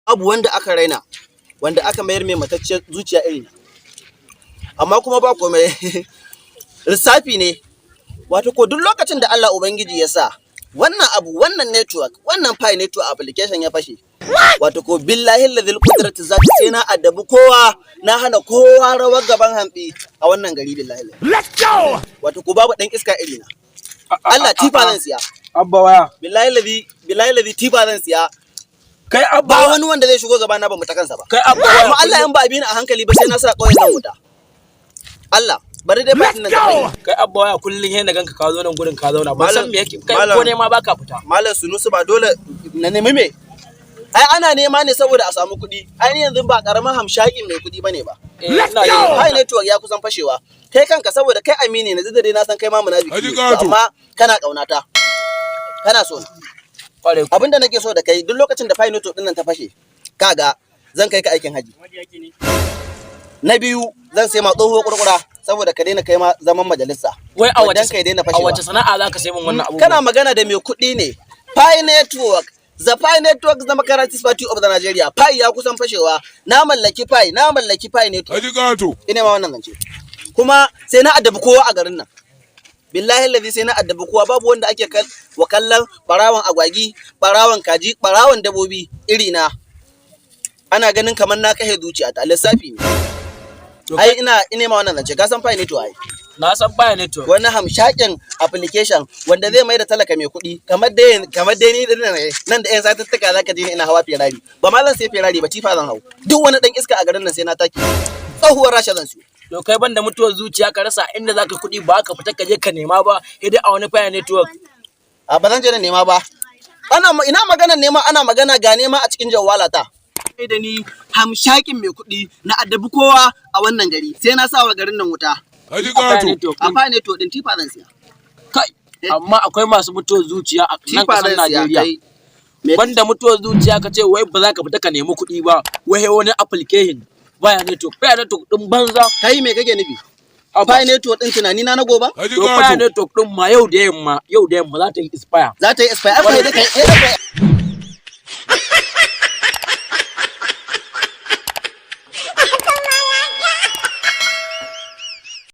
Abu wanda aka raina, wanda aka mayar mai matacciyar zuciya iri, amma kuma ba komai, lissafi ne. Wato ko duk lokacin da Allah Ubangiji ya sa wannan abu, wannan network, wannan Pi Network application ya fashe, wato ko billahi ladhil qudrati zati, sai na addabi kowa, na hana kowa rawar gaban hantsi a wannan gari, billahi. Let's go! Wato ko babu dan iska iri na. Allah, tifa zan siya. Abba Waya. Billahi ladhi, billahi ladhi, tifa zan siya. Kai Abba Ba wani wanda zai shigo gaba na ba mu ta kansa ba. Kai Abba Waya. Kuma Allah, in ba bi ni a hankali ba, sai na sa ƙauyen nan wuta. Allah, bari dai fatin nan ta kai. Kai Abba Waya, kullun yanda ganka ka zo nan gurin ka zauna. Ban san me yake kai ko ne ma baka fita. Malam Sunusu, ba dole na nemi me? Ai ana nema ne saboda a samu kuɗi. Ai ni yanzu ba karamin hamshakin mai kuɗi bane ba. Eh, ina ji. Pi Network ya kusan fashewa. Kai kanka, saboda kai amini ne, duk da dai na san kai ma munafiki Haji ne, Kato. amma kana ƙaunata. Kana so na. Kwarai. Abinda nake so da kai, duk lokacin da Pi Network din nan ta fashe, kaga zan kai ka aikin haji. Na biyu, zan sai ma tsohuwar kurkura saboda ka daina kai ma zaman majalisa. Wai a Wadan wace kai daina a fashewa. wace sana'a zaka sai min wannan abubuwa? Kana magana da mai kuɗi ne. Pi Network, The Pi Network, Democratic Party of the Nigeria. Pi ya kusan fashewa. Na mallaki Pi, na mallaki Pi Network. Haji Kato. Ina ma wannan zance. Kuma sai na addabi kowa a garin nan. Billahi lazi, sai na addabi kowa. Babu wanda ake wa kallon barawan agwagi, barawan kaji, barawan dabobi iri na. Ana ganin kamar na kashe zuciya ta, lissafi ne. To. Ai ina ma wannan zance, ka san Pi Network ai. Na san Pi Network. Wani hamshakin application wanda zai mai da talaka mai kuɗi, kamar dai ni din nan, nan da yan satuttuka zaka ji ni ina hawa Ferrari. Ba ma zan sai Ferrari ba, tifa zan hau. Duk wani dan iska a garin nan sai na take. Tsohuwar Rasha zan siyo. To kai, banda mutuwar zuciya, ka rasa inda zaka kuɗi, ba ka fita ka je ka nema ba, sai dai a wani Pi Network. A ba zan je na nema ba. Ana ina magana nema, ana magana ga nema a cikin jawalata. Kai da ni hamshakin mai kuɗi, na addabi kowa a wannan gari, sai na sa wa garin nan wuta. Haji A Pi Kato. Network. A Pi Network din, tifa zan siya. Kai, amma akwai masu mutuwar zuciya a nan Tifa kasar zan siya. Najeriya. Kai. Banda mutuwar zuciya, ka ce wai ba za ka fita ka nemi kuɗi ba, wai wani application Pi Network, Pi Network din banza. Kai, me kake nufi? Abba. Pi Network din tunani na na gobe? Haji To Pi Kato. Network din ma yau da yamma, yau da yamma za ta yi expire. Za ta yi expire. Ai da kai.